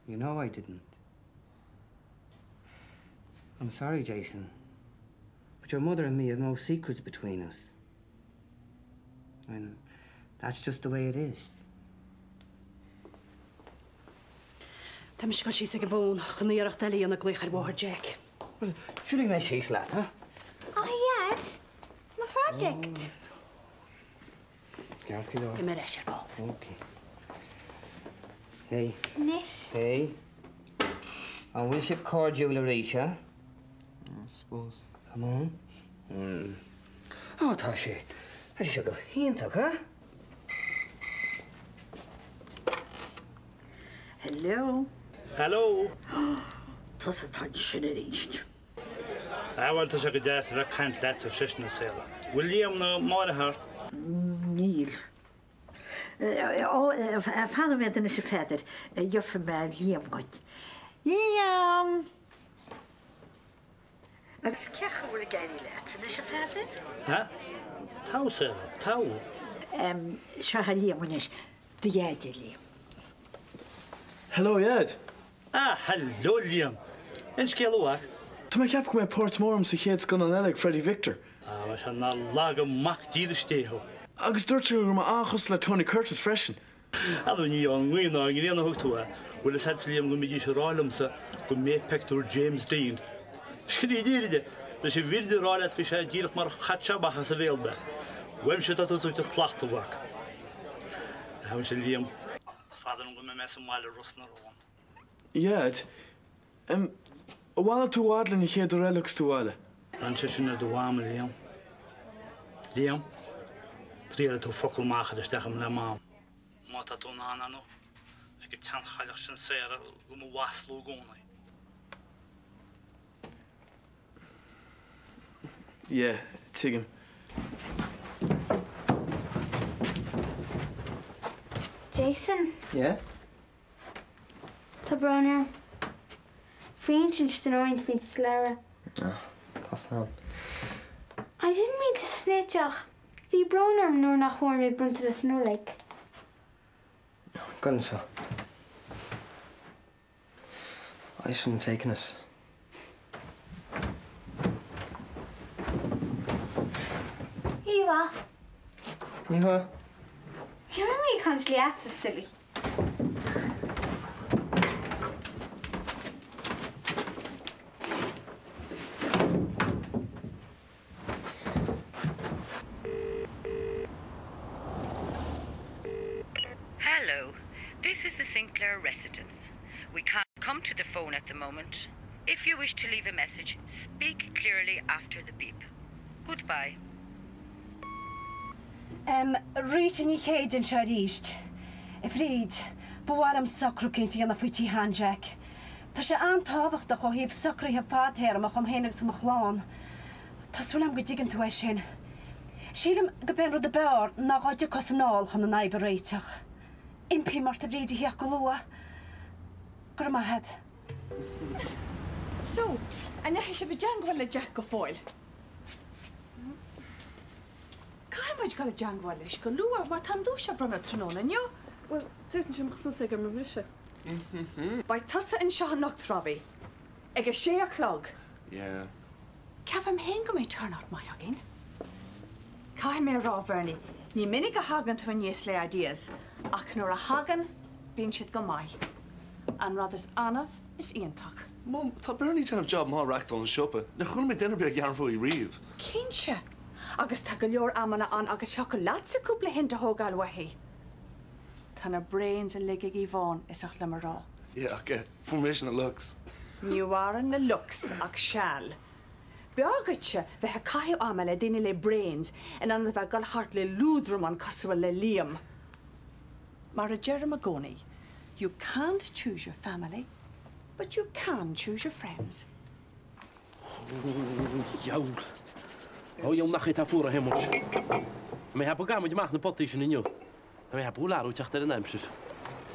You know I didn't. I'm sorry, Jason. But your mother and me have no secrets between us. And that's just the way it is. Tá mise ag dul síos ag an bhfón chun iarracht eile a dhéanamh glaoch ar mháthair Jack. Well, siúlfaidh mé síos leat, huh? Oh, a Dhaid, mo phroijeact. Ceart go leor. Beidh mé ar ais ar ball. Okay. Hey. Anois. Hey. An bhfuil sibh cairdiúil arís, huh? I suppose. Come on. Mm. Ó, tá sé, tá sé seo go hiontach, huh? Hello. Hello. Tusa atá ansin arís. Ah bhuel, tá sé go deas a bheith ag caint leatsa freisin a Saola. Bhfuil Liam nó Máire thart? Níl. Ó, fan nóiméad anois a Pheadair, gheobhaidh mé Liam dhuit. Liam! Agus cén chaoi a bhfuil ag éirí leat anois a Pheadair? Ha? Togha, a Saola, togha. Seo é Liam anois, do dhaid é Liam. Hello, a Dhaid. Ah, hello Liam! Aon scéal a mhac? Tá mé ag ceapadh go mbeidh páirt mór agam sa chéad scannán eile ag Freddie Victor. Ah, bhuel sea, nár laga mac dílis Dé thú. Agus dúirt sé go raibh mé an-chosúil le Tony Curtis freisin. Adú, ní ón ngaoth ná an ghrian a thug tú é. Bhfuil fhios agat Liam go mbídís ag rá liomsa go mb'é pictiúr James Dean. Sin í an fhírinne. Leis an bhfírinne a rá leat bhí sé díreach mar chat sé amach as a bhéal mé. Uaimse atá tú ag tabhairt an tslachta, a mhac. Tá mise Liam. Is fada liom go mbeidh mé sa mbaile Ros na Rún. Dhaid, em, an bhfanfaidh tú i bhfad linn an chéad uair eile agus tú abhaile? Braitheann sé sin ar do mham, a Liam. Liam, triailfidh tú focal maith a chur isteach agam le Mam. Má tá tú in ann, ar ndóigh. Ag an tseanchailleach sin Sarah do mo mhaslú i gcónaí. Yeah, tuigim. Jason? Yeah? Tá brón orm. Faoi insint don Nóirín faoin slabhra. Ah, tá 's a'm. I didn't mean to snitch ach bhí brón orm nuair nach bhfuair mé bronntanas Nollag. Gabh anseo. I shouldn't have taken it. Eva. Eva. Ní raibh mé ag caint leatsa, silly. Hello, this is the Sinclair residence. We can't come to the phone at the moment. If you wish to leave a message, speak clearly after the beep. Goodbye. Em, Rita Ní Chéide anseo arís. A Bhríd, ba mhaith liom socrú eicínt a dhéanamh faoi tí Sheáin Jack. Tá sé an-tábhachtach ó thaobh socruithe fadtéarmacha dhom féin agus do mo chlann. Tá súil agam go dtuigeann tú é sin. Sílim gurb é an rud ab fhearr ná dhá dtiocfása anall chun an fhadhb a réiteach. Impím ort a Bhríd a theacht go luath. Go raibh maith agat. So, an ndeachaigh sibh i dteangmháil le Jack go fóill? Caithfidh muid dul i dteangmháil leis go luath mar tá an duais á bhronnadh tráthnóna inniu. Bhuel, d'fhéadfainnse amach suas ag ar mo bhriseadh. Beidh tusa anseo anocht, Robbie. Ag a sé a chlog. Yeah. Ceapaim féin go mbeidh turnout maith againn. Caithfidh mé a rá, Bernie, ní minic a thagann tú aníos le ideas, ach nuair a thagann, bíonn siad go maith. An rud is annamh is iontach. Mum, tá Bernie ag déanamh job maith reachtáil an siopa. Níor chuala mé duine ar bith ag gearán faoi riamh. Cinnte! Agus tá go leor amanna ann agus thiocfadh leatsa cúpla hint a thógáil uaithi. Tá na brains uilig ag Yvonne, is oth liom a rá. Yeah, ok. Fuair mise na looks. Ní mhaireann na looks ach seal. B'fhearr dhuitse bheith ag caitheamh ama le daoine le brains in ionad a bheith ag dul thart le lúdramán cosúil le Liam. Mar a deirim i gcónaí, you can't choose your family, but you can choose your friends. Ó, dheabhail. Ó, dheabhail nach é atá fuar a Shéamuis. Tá mé ag ceapadh go gcaithfidh muid amach na potaí sin inniu. Tá mé ag ceapadh go bhfuil athrú ag teacht ar an aimsir.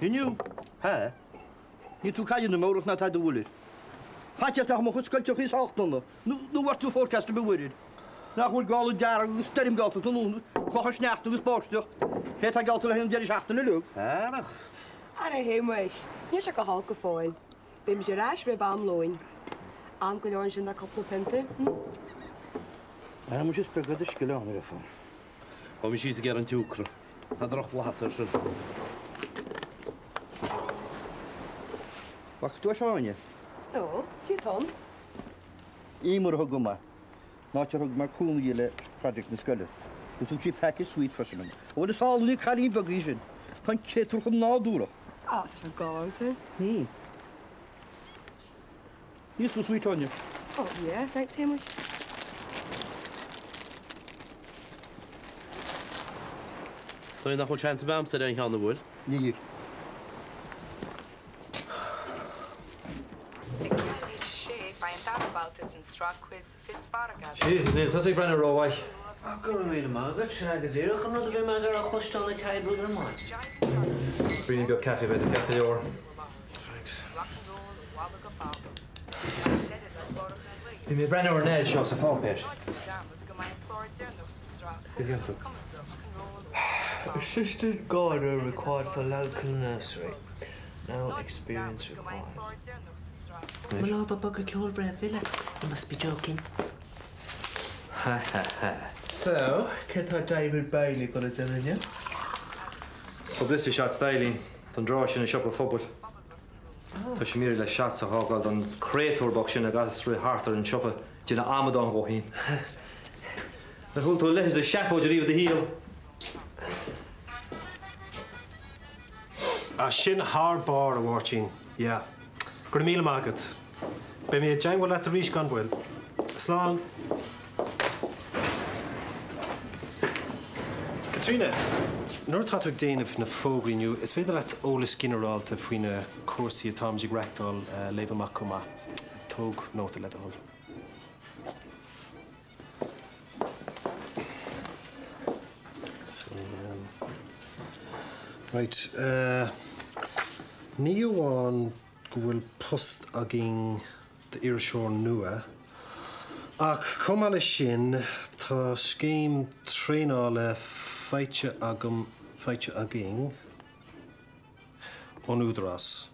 Inniu? Ha? Níl tú ag cailleadh na meabhrach ná tada an bhfuil? Faitíos nach mbeadh an scoilteach thíos uachtarlanna, nó bhfuair tú forecast ar bith uair. Nach bhfuil gála dearg agus stoirm geallta tráthnóna, clocha sneachta agus báisteach. Sé atá geallta le haghaidh an deireadh seachtaine uilig. Earrach. Ara a Shéamuis, níl sé go holc go fóill. Beidh muid ar ais roimh am lóin. Am go leor ansin le cúpla pionta, hm? A Shéamuis is beag de scil ann ar fad. Gabhfaidh mé síos ag iarraidh an tsiúcra. Tá drochbhlas air sin. Bhfaca tú é seo, Áine? No, cé atá ann? Eimear a thug dom é, an áit ar thug mé cúnamh di le project na scoile. Agus thug sí packet sweets freisin dom. Bhuel, is álainn an cailín beag í sin. Tá an créatúr chomh nádúrach. Á, tá sé galánta. Hmm. Níos tú sweet, Áine. Oh, yeah, thanks, Shéamuis. Dóigh nach bhfuil seans ar bith a'msa ar aon cheann, an bhfuil? Níl. Ag leath théis a sé, beidh an dara babhta den tsraith quiz Fios Farraige. Jesus, níl tusa ag breathnú rómhaith. Go raibh míle maith agat, sin é go díreach an rud a bhí mé ag iarraidh a chloisteáil an chéad rud ar maidin. Braoinín beag caife, b'fhéidir, ceart go leor. Thanks. Bhí mé ag breathnú ar an ad seo sa pháipéar. Cad a dhéanfaidh tú? Assistant gardener required for local nursery. No experience required. Mo lámha boga ceol bhreith bhile. You must be joking. Ha ha ha. So, céard tá David Bailey ag dul a dhéanamh inniu? Publicity shots d'Eileen don draw sin i siopa an phobail. Tá sé míre le shots a thógáil don créatúr bocht sin a gcaithfeas rith thart ar an siopa ag déanamh amadán dhó féin. Ar chuala tú a leithéid de sheafóid ariamh i do shaol? Ah, sin thar barr, a Mháirtín. Yeah. Go raibh míle maith agat. Beidh mé i dteangmháil leat arís gan mhoill. Slán. Caitríona, nuair atá tú ag déanamh na fógraí inniu, is féidir leat eolas ginearálta faoi na cúrsaí atáimid ag reachtáil a léamh amach chomh maith. Tóg nóta le do thoil. Right, ní amháin go bhfuil post againn d'iriseoir nua, ach chomh maith leis sin tá scéim traenála faighte agam, faighte againn ón Údarás.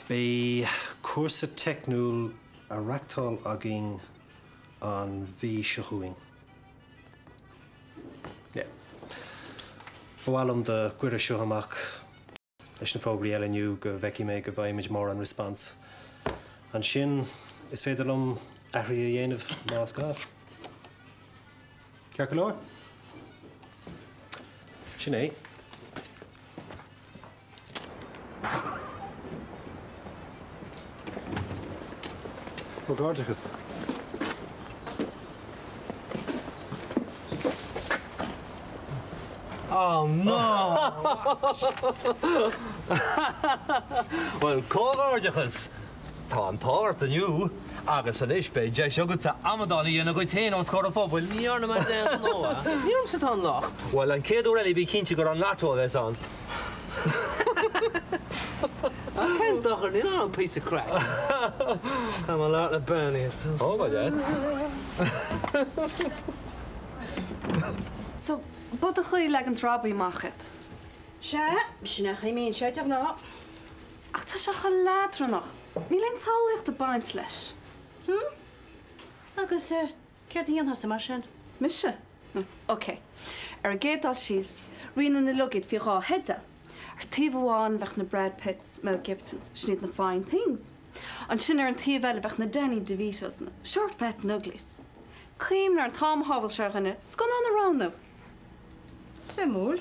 Beidh cúrsa teicniúil á reachtáil againn an mhí seo chugainn. Yeah. Ba mhaith liom dá gcuirfeá seo amach leis na fógraí eile inniu go bhfeicfidh mé go bhfaighimid mórán response. Ansin is féidir liom athruithe a dhéanamh más gá. Ceart go leor? Sin é. Comhghairdeachas. Oh no! Bhuel, comhghairdeachas! Tá an t-ádh ort inniu, agus anois beidh deis agatsa amadán a dhéanamh dhuit féin os comhair an phobail. Ní dhearna mé d'aon ghnó é. Ní ormsa atá an locht. Bhuel, an chéad uair eile bí cinnte gur an Lotto a bheas ann. Ach cén dochar, níl ann ach píosa craic. Tá mé labhairt le Bernie is tú. Ó, my dad. So, b'fhada chaoi a leagans Robbie amach iad. Sea, sin é an chaoi a mbíonn sé de ghnáth. Ach tá sé chomh leadránach. Níl aon tsamhlaíocht ag baint leis. Hm? Agus céard a dhéanfása mar sin? Mise? Ok. Ar an gcéad dul síos, roinnfinn uilig iad faoi dhá theideal. Ar taobh amháin bheadh na Brad Pitts, Mel Gibsons, sin iad na fine things. Ansin ar an taobh eile bheadh na Danny DeVitos, na short, fat and uglies. Cuimhnigh ar an t-am a shábháil sé ar dhuine scannán a roghnú! Suimiúil.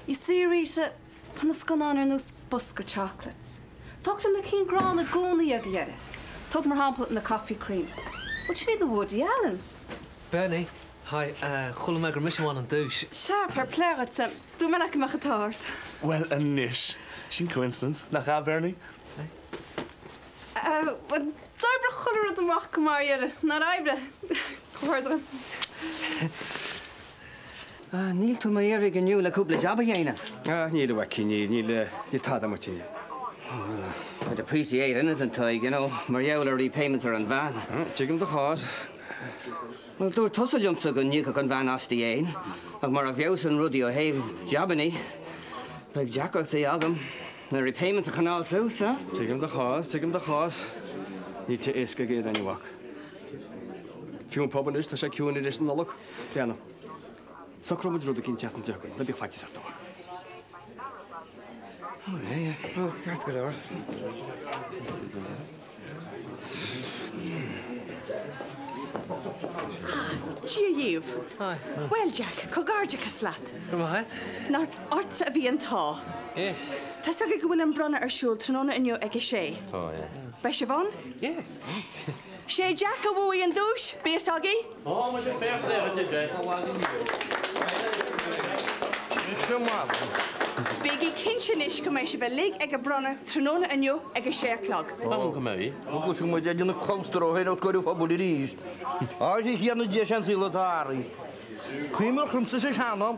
You see, Rita, tá na scannáin ar nós bosca chocolates. Fágtar na cinn gránna i gcónaí ag an deireadh. Tóg mar shampla na Coffee Creams. Bhuel, sin iad na Woody Allens. Bernie, Hi, chuala mé gur mise a bhain an duais. Sea, fair play dhuit. Dúirt mé leat go mbeadh an t-ádh ort. Bhuel anois, sin coincidence, nach ea, Bernie? Bhuel, d'oibrigh chuile rud amach go maith ar deireadh, nár oibrigh? Comhghairdeachas. Níl tú mo iarraidh inniu le cúpla jab a dhéanamh. Ah, níl a mhaicín, níl, níl, níl tada amuigh inniu. Oh, I'd appreciate anything, Tadhg, you know, mar gheall ar repayments ar an veain. Tuigim do chás. Bhuel, dúirt tusa liomsa go n-íocfadh an bhean aisti fhéin, ach mura bhfeabhsaíonn rudaí ó thaobh jabannaí, beidh deacrachtaí agam na repayments a choinneáil suas, huh? Tuigim do chás, tuigim do chás. Níl sé éasca ag éinne, a mhac. Fiú an pub anois, tá sé ciúin tar éis na Nollag. Déanamh. Socróidh muid rud eicínt an tseachtain seo chugainn, ná bíodh faitíos ort, a mhac. Ó, yeah, yeah. Ó, ceart go leor. Dia dhaoibh. Bhuel, Jack, comhghairdeachas leat. Go raibh maith agat. Nach ortsa a bhí an t-ádh. Yeah. Tá 's agaibh go bhfuil an bronnadh ar siúl tráthnóna inniu ag a sé. Tá, yeah. Beidh sibh ann? Yeah. Sé Jack a bhuaigh an duais, bíodh 'fhios agaibh. Ó, muise fair play dhuit, a Jack. sé maith. Bígí cinnte anois go mbeidh sibh uilig ag an bronnadh tráthnóna inniu ag a sé a chlog. Am go mbeidh. Thosaigh muid ag déanamh clabhsúir ó shin os comhair an phobail arís. Á, is é an Dia sé an saol atá athraithe. Cuimhin liomsa sa sean-am,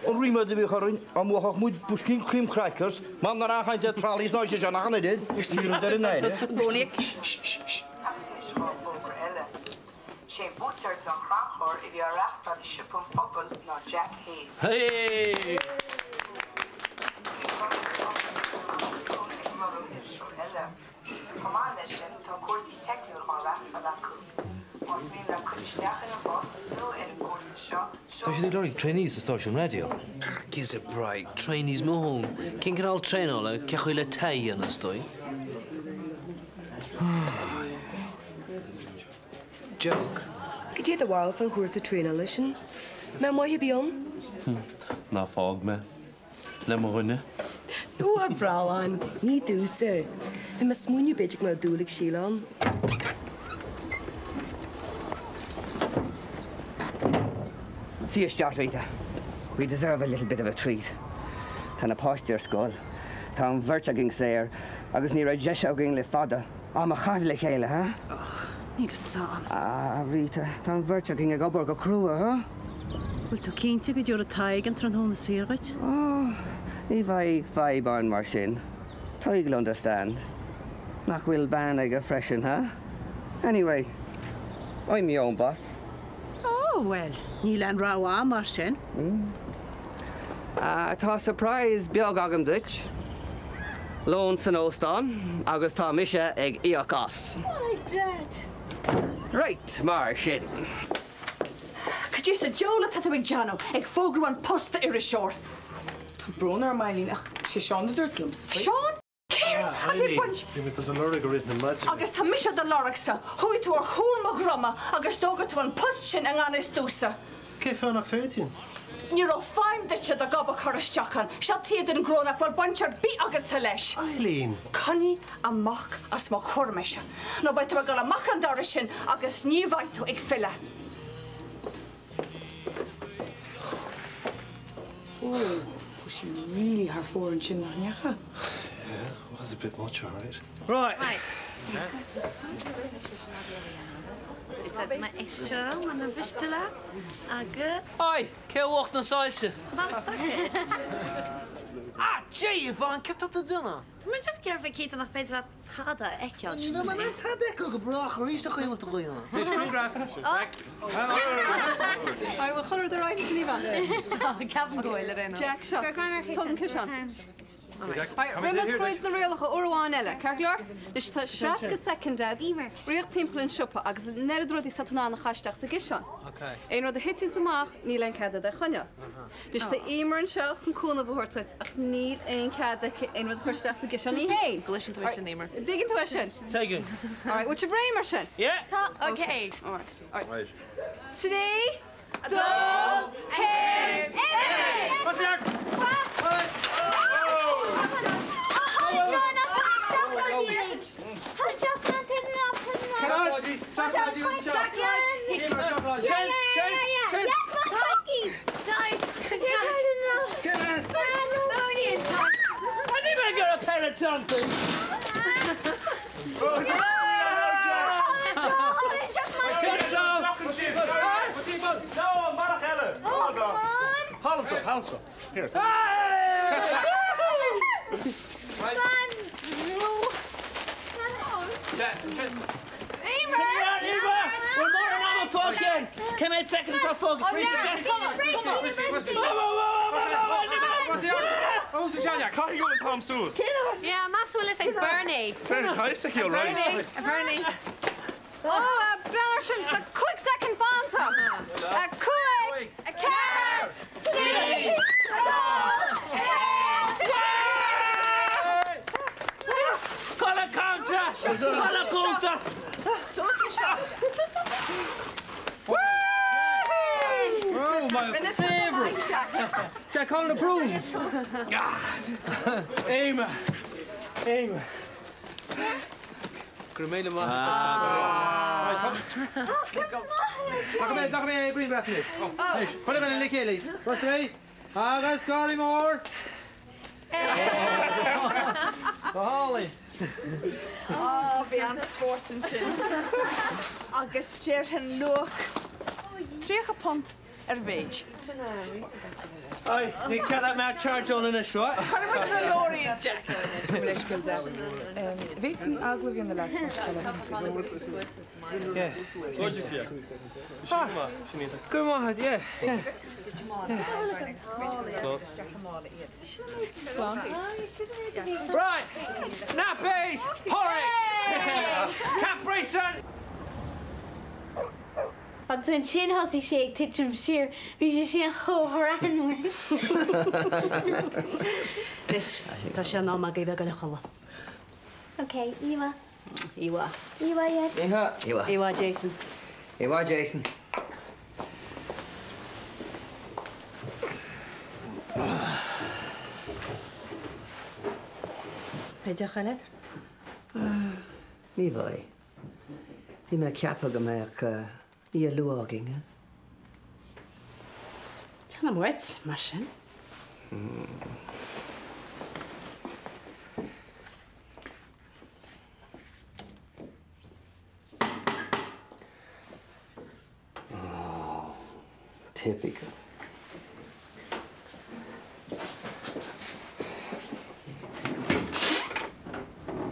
an ríméad a bhíodh orainn dá mbuafadh muid boiscín cream crackers mar nach raibh aon chaint ar trolleys ná ciseán ach an oiread, ní raibh ar an aire. Agus anois dá bhfógra eile. Sé an buaiteoir don chrannchur a bhí á reachtáil i Siopa an Phobail ná Jack Hayes. Chomh maith leis sin, tá cúrsaí teicniúil á reachtáil acu. Más mian leat cur isteach ar an bpost nó ar an gcúrsa seo, Tá siad ag lorg trainees sa stáisiún raidió. Gives a break, trainees mo thóin. Cén cineál traenála, cé chaoi le tae a dhéanamh, is dóigh? Joke. Cad é do bharúil fán chúrsa traenála sin? Mbeadh maith ar bith ann? Ná fág mé le mo dhuine. Ó, a bhrealláin, ní domhsa. Bhí mé ag smaoineamh b'fhéidir go mbeadh dúil ag Síle ann. Suigh isteach, Rita. We deserve a little bit of a treat. Tá na páistí ar scoil. Tá an bheirt againn saor agus ní raibh deis againn le fada am a chaitheamh le chéile, huh? Och, níl fhios a'm. Ah, Rita, tá an bheirt againn ag obair go crua, huh? Bhfuil tú cinnte go dtabharfaidh Tadhg an tráthnóna saor dhuit? Oh, ní bheidh fadhb ann mar sin. Tadhg will understand. Nach bhfuil bean aige freisin, huh? Anyway, I'm my own boss. Oh, bhuel, níl aon rogha a'm mar sin. Ah, tá surprise beag agam duit. Lón san óstán agus tá mise ag íoc as. My dad! Right, mar sin. Cad é sa diabhal atá tú ag déanamh ag fógrú an post d'iriseoir? Tá brón orm, Eileen, ach sé Seán a dúirt liomsa faoi. Seán? Céard? Ah, Ach ag baint. Bhí mé do do lorg i rith na maidine. Agus tá mise do lorgsa. Chuaigh tú ar chúl mo dhroma agus d'fhógair tú an post sin i ngan fhios domhsa. Cén fáth nach bhféadfainn? Ní raibh feidhm duitse do ghob a chur isteach ann. Seo taobh den ghnó nach bhfuil baint ar bith agatsa leis. Eileen! Coinnigh amach as mo chomhair mise, nó beidh tú ag dul amach an doras sin agus ní bheidh tú ag filleadh. Oh, was she really thar fóir ansin, nach ndeacha? Yeah, was a bit much, all right. Right. Right. Is é seo mana mhiste leat agus. Oi, cé a mhúch na soilse? Fan soicind. Ah, gee, Yvonne, céard tá tú ag déanamh? Tá mé just ag iarraidh bheith cinnte nach féidir leat tada a fheiceáil. Ní raibh mé in ann tada a fheiceáil go brách arís a chaoimh do dhaoine. Alright, bhfuil chuile rud ar aghaidh san Yvonne? Ceapaim go bhfuil, ar aon nós. Jack, seo. Tóg an ciseán. Alright, rinne mé na rialacha uair amháin eile, ceart go leor? Anois tá 60 soicind agat rith timpeall an siopa agus an oiread rudaí is atá tú in ann a chur isteach sa gciseán. Aon rud a thiteann amach, níl aon cead agat é a choinneáil. Anois tá Emer anseo chun cúnamh a thabhairt duit ach níl aon cead aici aon rud a chur isteach sa gciseán í féin. Gluaiseann tú é sin, Emer. Dtuigeann tú é sin? Tuigeann. Alright, bhfuil sibh réidh mar sin? Yeah! Tá, ok. Alright, alright. 3, 2, 1, imigh! Caithfidh go bhfuil an t-am suas. Yeah, más bhfuil is ag Bernie. Bernie, caithfidh sé right. Bernie, Bernie. Ó, breathnaigh air sin, tá 5 soicind fanta. 5, 4, 3, 2, 1, Colour counter! Colour counter! Suas anseo. Oh, my favourite! Jack Colin the prunes! Emer! Emer! Go raibh míle maith Glacfaidh mé grianghraf anois. Anois, cuir le chéile. Rosmarie! Agus gáirí mór! Go hálainn! Á, bhí an-spórt ansin. Agus déarfainn luach £30 ar a mhéid. Aye, ní cead mé charge-áil anois, right? Cuirfidh muid na leoraí in Jack. Bhféadfainn agallamh a dhéanamh leat más toil leat. Yeah. Ah, go maith, yeah. Right, nappies, porridge, Capri-Sun. Agus ansin thosaigh sé ag titim siar, bhí sé sin chomh greannmhar. Anois, tá sé in am agaibh a ghoil a chodladh. Ok, Eva. Eva. Eva, yeah. Eva. Eva. Eva, Jason. Eva, Jason. Beidh deoch eile agat? Ní bheidh. Bhí mé ag ceapadh go mbeadh oíche luath againn. Déanfaidh muid, mar sin. Oh, typical.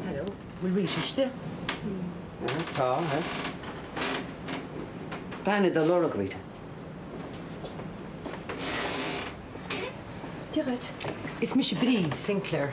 Hello, bhfuil Rita istigh? Tá, eh? Bean i do lorg, Rita. Dia dhuit. Is mise Bríd Sinclair.